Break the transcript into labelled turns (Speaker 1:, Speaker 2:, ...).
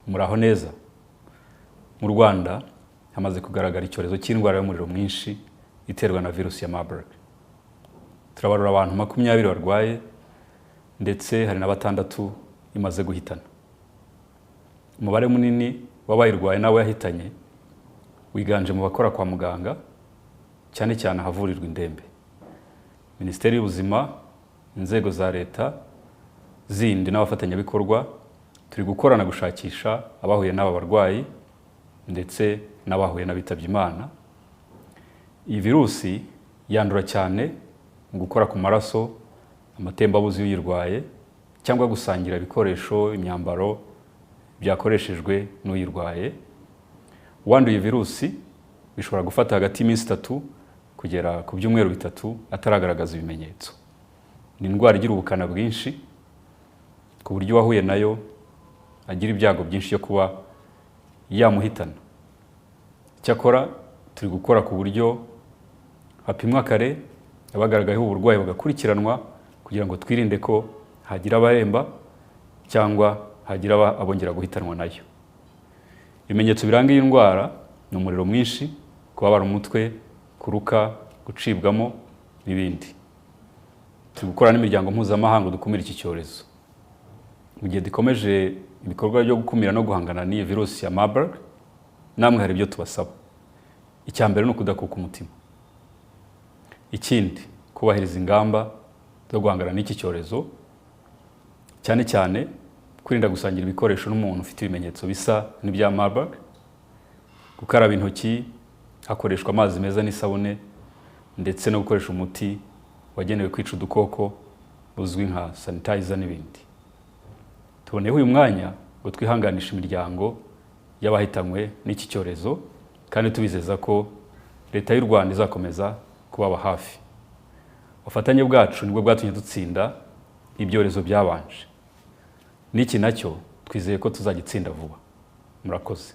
Speaker 1: Muraho neza. Mu Rwanda hamaze kugaragara icyorezo cy'indwara y'umuriro mwinshi iterwa na virusi ya Marburg. Turabarura abantu 20 barwaye, ndetse hari na batandatu imaze guhitana. Umubare munini w'abayirwaye n'abo yahitanye wiganje mu bakora kwa muganga, cyane cyane ahavurirwa indembe. Minisiteri y'Ubuzima, inzego za leta zindi n'abafatanyabikorwa turi gukorana gushakisha abahuye n'aba barwayi ndetse n'abahuye n'abitabye Imana. Iyi virusi yandura cyane mu gukora ku maraso, amatembabuzi y'uyirwaye, cyangwa gusangira ibikoresho, imyambaro byakoreshejwe n'uyirwaye. Uwanduye virusi bishobora gufata hagati y'iminsi 3 kugera ku byumweru 3 ataragaragaza ibimenyetso. Ni indwara igira ubukana bwinshi, ku buryo uwahuye nayo agira ibyago byinshi byo kuba yamuhitana. Cyakora turi gukora ku buryo hapimwa kare abagaragayeho uburwayi bagakurikiranwa, kugira ngo twirinde ko hagira abaremba cyangwa hagira abongera guhitanwa nayo. Ibimenyetso biranga iyi ndwara ni umuriro mwinshi, kubabara umutwe, kuruka, gucibwamo n'ibindi. Turi gukora n'imiryango mpuzamahanga dukumira iki cyorezo. Mu gihe dukomeje ibikorwa byo gukumira no guhangana n'iyi virusi ya Marburg, namwe hari ibyo tubasaba. Icya mbere ni ukudakuka umutima. Ikindi, kubahiriza ingamba zo guhangana n'iki cyorezo, cyane cyane kwirinda gusangira ibikoresho n'umuntu ufite ibimenyetso bisa n'ibya Marburg, gukaraba intoki hakoreshwa amazi meza n'isabune, ndetse no gukoresha umuti wagenewe kwica udukoko uzwi nka sanitizer n'ibindi. Tuboneyeho uyu mwanya ngo twihanganishe imiryango y'abahitanywe n'iki cyorezo, kandi tubizeza ko Leta y'u Rwanda izakomeza kubaba hafi. Ubufatanye bwacu nibwo bwatumye dutsinda ibyorezo byabanje, n'iki nacyo twizeye ko tuzagitsinda vuba. Murakoze.